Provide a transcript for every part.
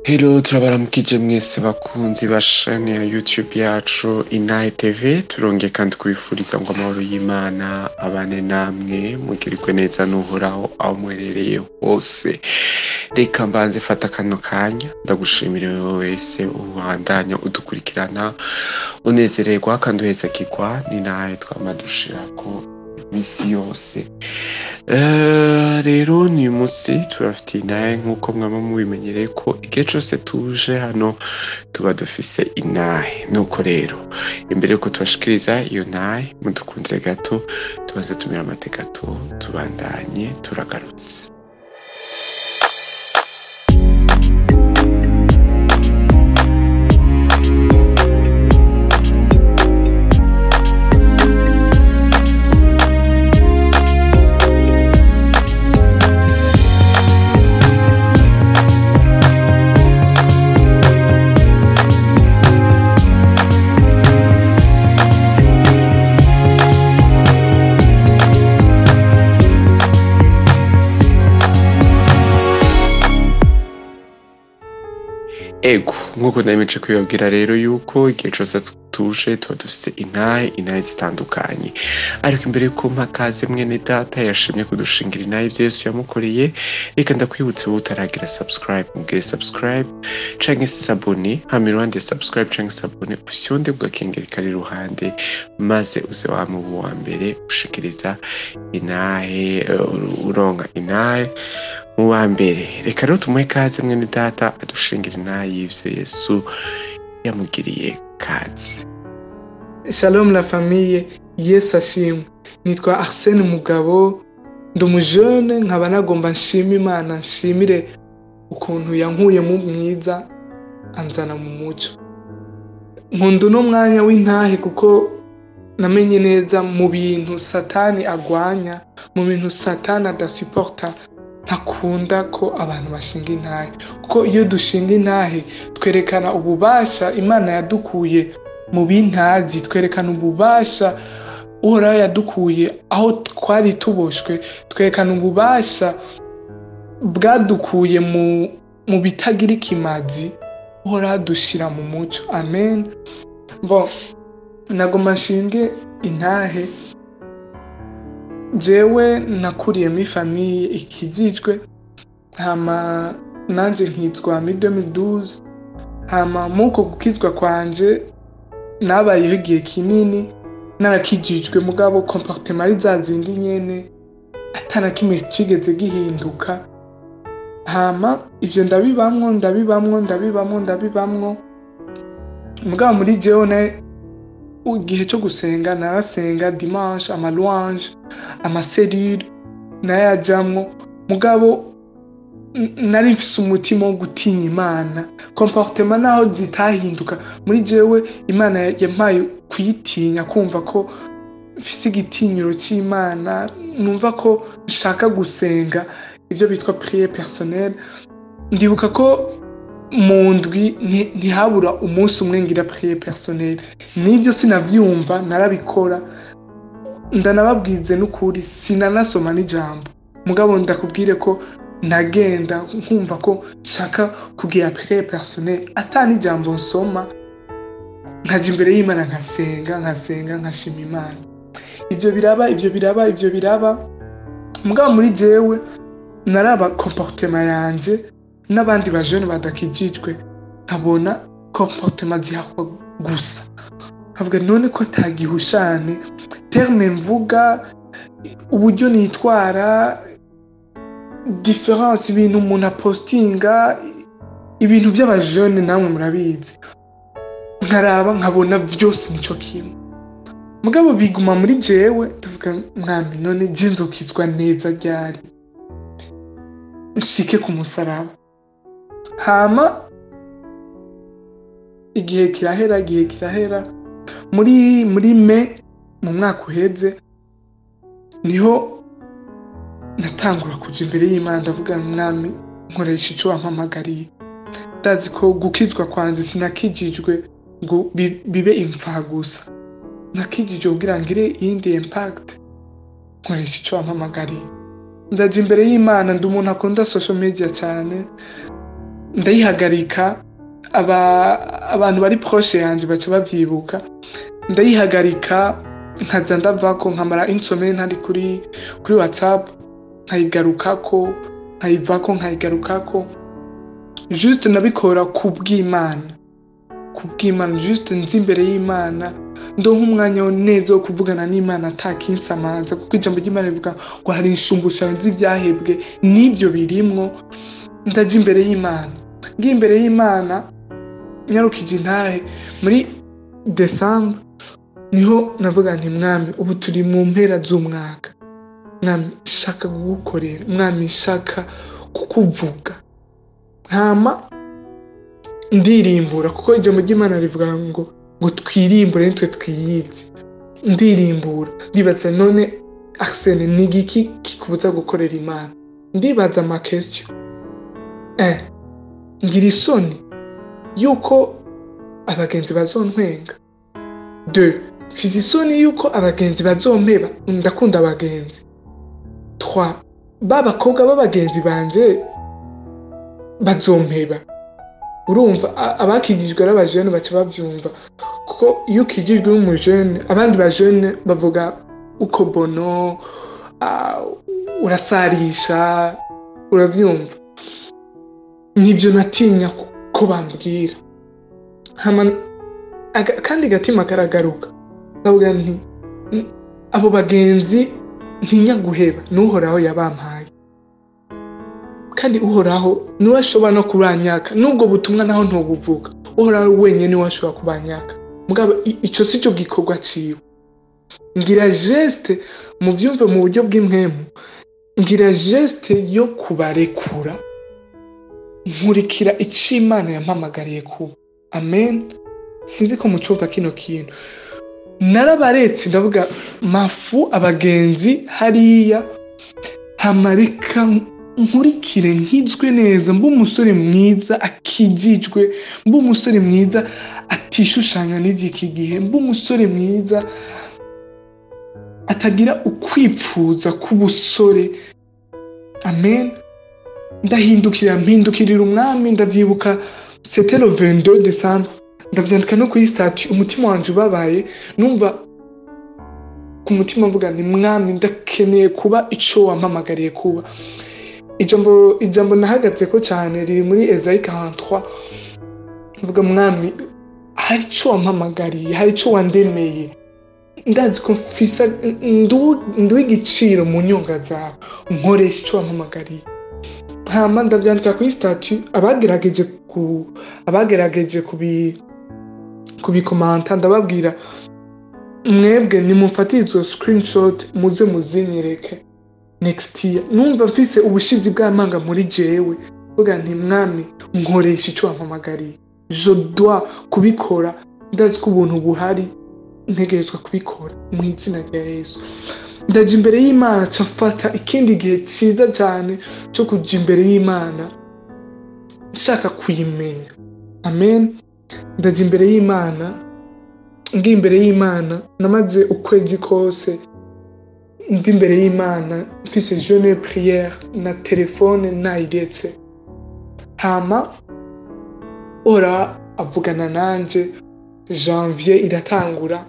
Hello, turabaramukije mwese bakunzi ba chaîne ya YouTube yacu Inahe TV. Turongeye kandi kubifuriza ngo amahoro y'Imana abane namwe, mugirirwe neza n'Uhoraho aho muherereye hose. Reka mbanze fata kano kanya ndagushimire wewe wese ubandanya udukurikirana, unezererwa kandi uhezagirwa n'Inahe twama dushirako imisi yose. Rero ni uyu munsi turafite inahe nk'uko mwaba mubimenyereye ko igihe cose tuje hano tuba dufise inahe. Nuko rero imbere yuko tubashikiriza iyo nahe, mudukundire gato tubanze tumira amate gato, tubandanye turagarutse. Ego, nk'uko nabimeje kubibabwira rero yuko igihe cose tuje tuba dufise inahe zitandukanye. Ariko imbere yuko mpa kaze mwene data yashimye kudushingira inahe ivyo Yesu yamukoreye, reka ndakwibutse wowe utaragira subscribe, mubwire subscribe canke s'abonner, hama iruhande subscribe canke s'abonner ufyonde ku gakengeri kari iruhande, maze uze wama uba uwa mbere ushikiriza inahe, uronka inahe mu wa mbere. Reka rero tumuhe kaze mwene data adushingira inahe y'ivyo Yesu yamugiriye. Kaze. Shalom la famille, Yesu ashimwe. Nitwa Arsene Mugabo, ndi umujene nkaba nagomba nshima Imana, nshimire ukuntu yankuye mu mwiza anzana mu muco. Nkunda uno mwanya w'intahe kuko namenye neza mu bintu Satani agwanya, mu bintu Satani adasuporta, ntakunda ko abantu bashinga intahe. Kuko iyo dushinga intahe twerekana ububasha Imana yadukuye mu bintazi, twerekana ububasha Uhoraho yadukuye aho twari tuboshwe, twerekana ububasha bwadukuye mu bitagira ikimazi, Uhoraho adushira mu muco. Amen. Bon, nagomba nshinge intahe. Jewe nakuriye muri famille ikijijwe, hama nanje nkitwa muri 2012, hama muko gukizwa kwanje nabayeho igihe kinini narakijijwe, mugabo comportement ari za zindi nyene, atana kimwe cigeze gihinduka. Hama ivyo ndabibamwo ndabibamwo ndabibamwo ndabibamwo, mugabo muri jewe ne igihe cyo gusenga narasenga dimanche, ama louange, ama cellule nayajamwo, mugabo nari mfise umutima wo gutinya Imana. Comportement naho zitahinduka muri jewe, Imana yampaye kuyitinya, kumva ko mfise igitinyiro c'Imana, numva ko nshaka gusenga ivyo bitwa prière personnelle. Ndibuka ko mu ndwi ntihabura umunsi umwe ngira prière personnelle. Nibyo sinavyumva narabikora, ndanababwize n'ukuri sinanasoma n'ijambo, mugabo ndakubwire ko nagenda nkumva ko nshaka kugira prière personnelle ata n'ijambo nsoma, nkaja imbere y'Imana nkasenga nkasenga nkashima Imana. Ivyo biraba, ivyo biraba, ivyo biraba, mugabo muri jewe naraba comportement yanje n'abandi ba jeune badakijijwe, nkabona comportement zihakwa gusa, nkavuga none ko atagihushane, terme mvuga, uburyo nitwara, difference ibintu umuntu apostinga, ibintu vy'abajene namwe murabizi, nkaraba nkabona vyose nico kimwe, mugabo biguma muri jewe. Ndavuga mwami none je nzokizwa neza ryari, nshike ku musaraba. Hama igihe kirahera, igihe kirahera, muri me mu mwaka uheze niho natangura kuja imbere y'Imana, ndavuga mwami nkoresha ico wampamagariye. Ndazi ko gukizwa kwanje sinakijijwe ngo bibe imfa gusa, nakijijwe kugira ngire iyindi impact, nkoresha ico wampamagariye. Ndaja imbere y'Imana, ndi umuntu akunda social media cyane, Ndayihagarika, abantu bari proche yanje baca bavyibuka. Ndayihagarika, nkaza ndavako, nkamara insomene ntari kuri WhatsApp, nkayigarukako, nkayivako, nkayigarukako. Juste nabikora kubw'Imana, kubw'Imana, juste nzi imbere y'Imana, ndonka umwanya neza wo kuvugana n'Imana atakinsamaza, kuko ijambo ry'Imana rivuga ngo hari inshumbushanyo z'ivyahebwe, n'ivyo birimwo. Ndaja imbere y'Imana, ngiye imbere y'Imana, nyarukije intahe muri December, niho navuga nti: "Mwami, ubu turi mu mpera z'umwaka, Mwami, shaka kugukorera, Mwami, shaka kukuvuga." Hama ndirimbura, kuko ijambo ry'Imana rivuga ngo twirimbure nitwe twiyizi. Ndirimbura, ndibaza: "None Arsene, ni igiki kikubuza gukorera Imana?" Ndibaza ama question, ngira isoni yuko abagenzi bazontwenga, deux, mfise isoni yuko abagenzi bazompeba, ndakunda abagenzi, trois, ba bakobwa b'abagenzi banje bazompeba. Urumva, abakijijwe ari abajene baca bavyumva, kuko iyo ukijijwe n'umujene, abandi bajene bavuga uko bono urasarisha, uravyumva. Nivyo natinya ko bambwira. Hama kandi gatima karagaruka, ndavuga nti: Abo bagenzi ntinya guheba, n'Uhoraho yabampaye, kandi Uhoraho niwe ashobora no kubanyaka n'ubwo butumwa, naho ntobuvuga, Uhoraho wenyine niwe ashobora kubanyaka." Mugabo ico si cyo gikorwa ciwe. Ngira geste, muvyumve mu buryo bw'impwemu, ngira geste yo kubarekura, nkurikira ico Imana yampamagariye kuba. Amen. Sinzi ko mucumva kino kintu. Narabaretse, ndavuga mafu abagenzi hariya, hamareka nkurikire, nkizwe neza, mbe umusore mwiza akijijwe, mbe umusore mwiza atishushanya n'ivy'iki gihe, mbe umusore mwiza atagira ukwipfuza k'ubusore. Amen. Ndahindukira, mpindukirira Umwami. Ndavyibuka, c'était le 22 décembre, ndavyandika no kuri statut. Umutima wanje ubabaye, numva ku mutima mvuga nti: "Mwami, ndakeneye kuba ico wampamagariye kuba." Ijambo nahagatseko cyane riri muri Esayi 43. Mvuga: "Mwami, hari ico wampamagariye, hari ico wandemeye, ndazi ko mfisa nduw'igiciro mu nyonga zawe, nkoresha ico wampamagariye." Hama ndavyandika kuri statut. Abagerageje kubikomanta, ndababwira: "Mwebwe nimufate izo screenshot, muze muzinyereke next year." Numva mfise ubushizi bw'amanga muri jewe, mvuga nti: "Mwami, nkoresha ico wampamagariye, je dois kubikora, ndazi ko ubuntu buhari, ntegerezwa kubikora mu izina rya Yesu." Ndaja imbere y'Imana, ca mfata ikindi gihe ciza cyane cyo kuja imbere y'Imana nshaka kuyimenya. Amen. Ndaja imbere y'Imana, ngiye imbere y'Imana, namaze ukwezi kose ndi imbere y'Imana, mfise jeûne, prière, na telefone nayiretse. Hama ora avugana nanje. Janvier iratangura.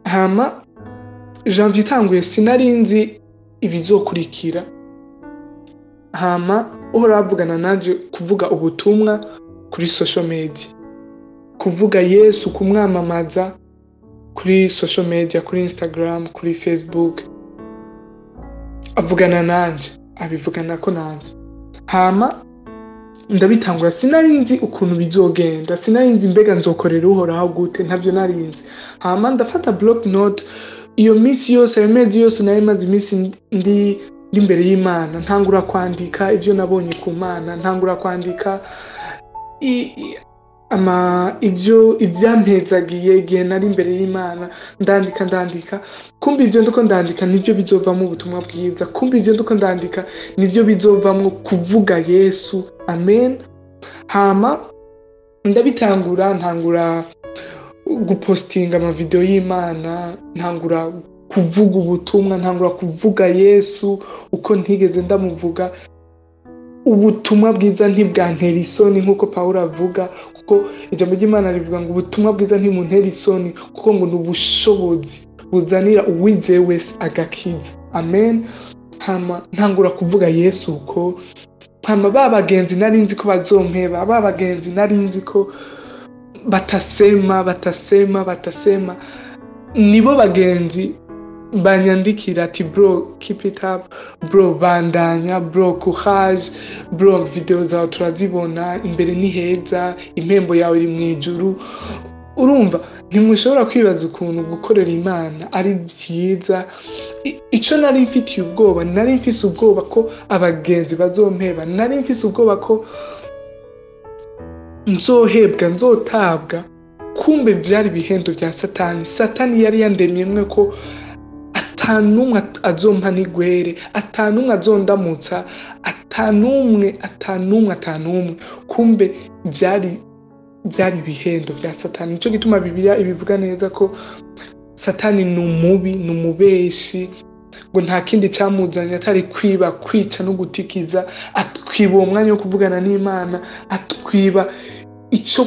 Hama janvier itanguye, sinari nzi ibizokurikira. Hama uhora avugana nanje kuvuga ubutumwa kuri social media, kuvuga Yesu, kumwamamaza kuri social media, kuri Instagram, kuri Facebook. Avugana nanje, abivugana ko nanje. Hama ndabitangura. Sinari nzi ukuntu bizogenda, sinari nzi mbega nzokorera Uhoraho gute, ntavyo nari nzi. Hama ndafata block note. Iyo minsi yose, ayo mezi yose nari maze iminsi ndi imbere y'Imana, ntangura kwandika ibyo nabonye ku Mana, ntangura kwandika ama ibyo ibyampezagiye igihe nari imbere y'Imana. Ndandika, ndandika, kumva ibyo ndiko ndandika nibyo bizovamo ubutumwa bwiza, kumva ibyo ndiko ndandika nibyo bizovamo kuvuga Yesu. Amen. Hama ndabitangura, ntangura gupostinga amavideo y'Imana, ntangura kuvuga ubutumwa, ntangura kuvuga Yesu uko ntigeze ndamuvuga. Ubutumwa bwiza ntibwantera isoni nk'uko Pawulo avuga, kuko ijambo ry'Imana rivuga ngo ubutumwa bwiza ntibuntera isoni, kuko ngo ni ubushobozi buzanira uwizeye wese agakiza. Amen. Hama ntangura kuvuga Yesu uko. Hama ba bagenzi nari nzi ko bazompeba, ba bagenzi nari nzi ko batasema batasema batasema, nibo bagenzi banyandikira ati: "Bro, keep it up, bro, bandanya, bro, courage, bro, video zawe turazibona, imbere ni heza, impembo yawe iri mu ijuru." Urumva, ntimushobora kwibaza ukuntu gukorera Imana ari byiza. Ico nari mfitiye ubwoba, nari mfise ubwoba ko abagenzi bazompeba, nari mfise ubwoba ko nzohebwa, nzotabwa. Kumbe vyari ibihendo vya Satani. Satani yari yandemyemwe ko atanumwe azompa n'igwere, atanumwe azondamutsa, atanumwe, atanumwe, atanumwe. Kumbe vyari ibihendo vya Satani. Nico gituma Bibiliya ibivuga neza ko Satani ni umubi, ni umubeshi, ngo nta kindi camuzanye atari kwiba, kwica no gutikiza. Atwiba uwo mwanya wo kuvugana n'Imana, atwiba ico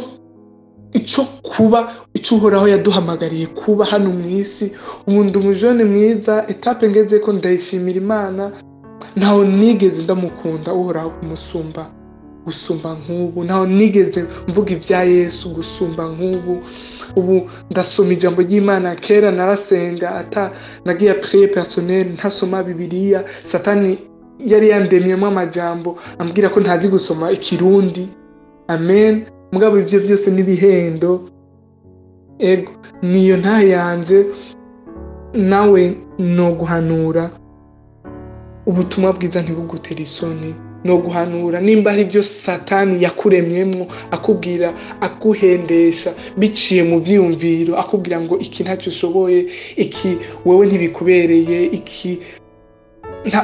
kuba ico Uhoraho yaduhamagariye kuba hano mw'isi. Ubu ndi umujene mwiza, étape ngezeko ndayishimira Imana. Ntaho nigeze ndamukunda Uhoraho kumusumba gusumba nk'ubu, ntaho nigeze mvuga ibya Yesu gusumba nk'ubu. Ubu ndasoma ijambo ry'Imana. Kera narasenga ata nagiye prière personnelle, ntasoma Bibiliya. Satani yari yandemyemo amajambo ambwira ko ntazi gusoma Ikirundi. Amen. Mugabo ivyo byose n'ibihendo. Ego, niyo ntahe yanje. Nawe no guhanura, ubutumwa bwiza ntibugutera isoni. No guhanura, nimba ari byo Satani yakuremyemwo, akubwira, akuhendesha biciye mu vyiyumviro, akubwira ngo iki ntacyo ushoboye, iki wewe ntibikubereye, iki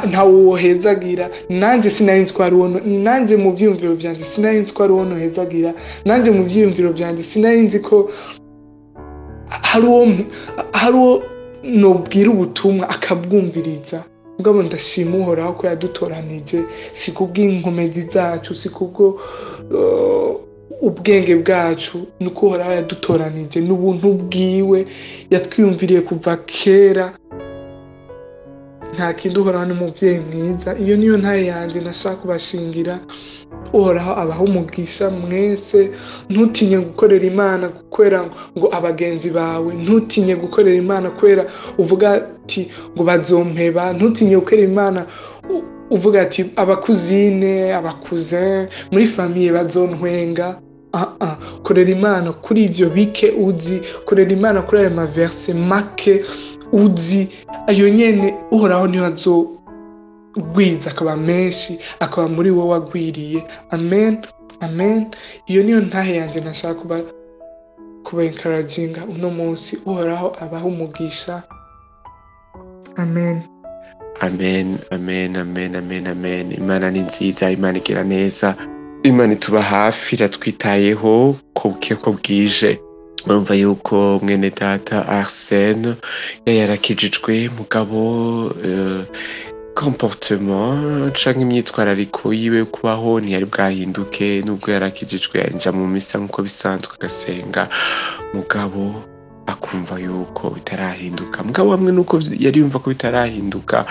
ntawe wohezagira. Nanje sinari nzi ko ari uwo. Nanje mu vyiyumviro vyanje sinari nzi ko ari uwo nohezagira. Nanje mu vyiyumviro vyanje sinari nzi ko hari uwo nobwira ubutumwa akabwumviriza. Mugabo ndashima Uhoraho ko yadutoranije, si kubw'inkomezi zacu, si kubwo ubwenge bwacu, nuko Uhoraho yadutoranije n'ubuntu bwiwe, yatwiyumviriye kuva kera. Nta kindi, Uhoraho ni umuvyeyi mwiza. Iyo niyo ntahe yanje nashaka kubashingira. Uhoraho abaha umugisha mwese. Ntutinye gukorera Imana kubera ngo abagenzi bawe, ntutinye gukorera Imana kubera uvuga ati ngo bazompeba, ntutinye gukorera Imana uvuga ati aba cousine, aba cousin muri famille bazontwenga. Ah ah, korera Imana kuri ivyo bike uzi, korera Imana kuri ayo ma verset make uzi, ayo nyene Uhoraho niyo azogwiza akaba menshi, akaba muri wowe agwiriye. Amen, amen. Iyo niyo ntahe yanje nashaka kuba encouraginga uno munsi. Uhoraho abaha umugisha. Amen. Amen, amen, amen, amen, amen. Imana ni nziza, Imana igira neza, Imana ituba hafi, iratwitayeho ko buke ko bwije. Urumva yuko mwene data Arsene yari yarakijijwe, mugabo comportement canke imyitwarariko yiwe yo kubaho ntiyari bwahinduke. Nubwo yarakijijwe, yanja mu misa nk'uko bisanzwe, agasenga, mugabo akumva yuko bitarahinduka. Mugabo hamwe nuko yari yumva ko bitarahinduka,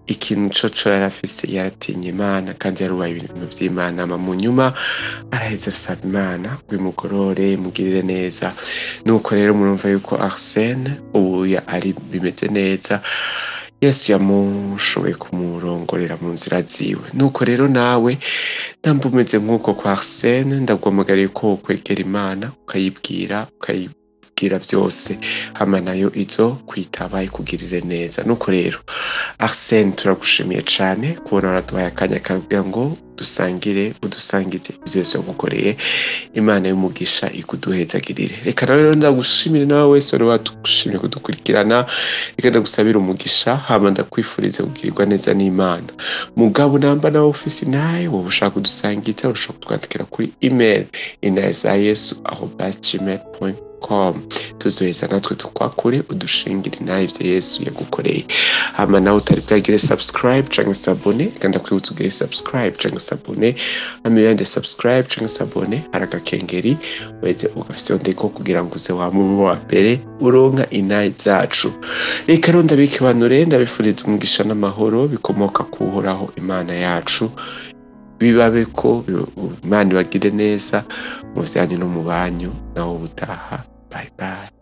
ikintu coco yarafise, yaratinye Imana kandi yarubaye ibintu vy'Imana. Hama mu nyuma araheza asaba Imana ngo imugorore, imugirire neza. Nuko rero murumva yuko Arsene ubu ari bimeze neza, Yesu yamushoboye kumurongorera mu nzira ziwe. Nuko rero nawe namba umeze nk'uko kwa Arsene, ndaguhamagariye ko wokwegera Imana, ukayibwira vyose, hama nayo izo kwitaba ikugirire neza. Nuko rero Arsene, turagushimiye cane kubona waraduhaye akanya kugira ngo dusangire, udusangize ivyo vyose wagukoreye. Imana y'umugisha ikuduhezagirire. Reka nawe rero ndagushimire, nawe wese wari wadushimye kudukurikirana. Reka ndagusabira umugisha, hama ndakwifuriza kugirirwa neza n'Imana. Mugabo namba nawe ufise intahe wowe ushaka kudusangiza, urashobora kutwandikira kuri email inahezayesu@gmail. gmail.com. Tuzoheza natwe tukwakure udushingire nawe ivyo Yesu yagukoreye. Hama nawe utari bwagire subscribe canke s'abonner, kandi ndakwibutsa ugire subscribe canke s'abonner. Hama iyo subscribe canke s'abonner, hari agakengeri weze ugafyondeko kugira ngo uze wame ube uwa mbere uronka intahe zacu. Reka rero ndabikibanure, ndabifuriza umugisha n'amahoro bikomoka ku Uhoraho Imana yacu. Bibabe ko Imana ibagire neza mu vyanyu no mu banyu. Naho ubutaha, bye bye.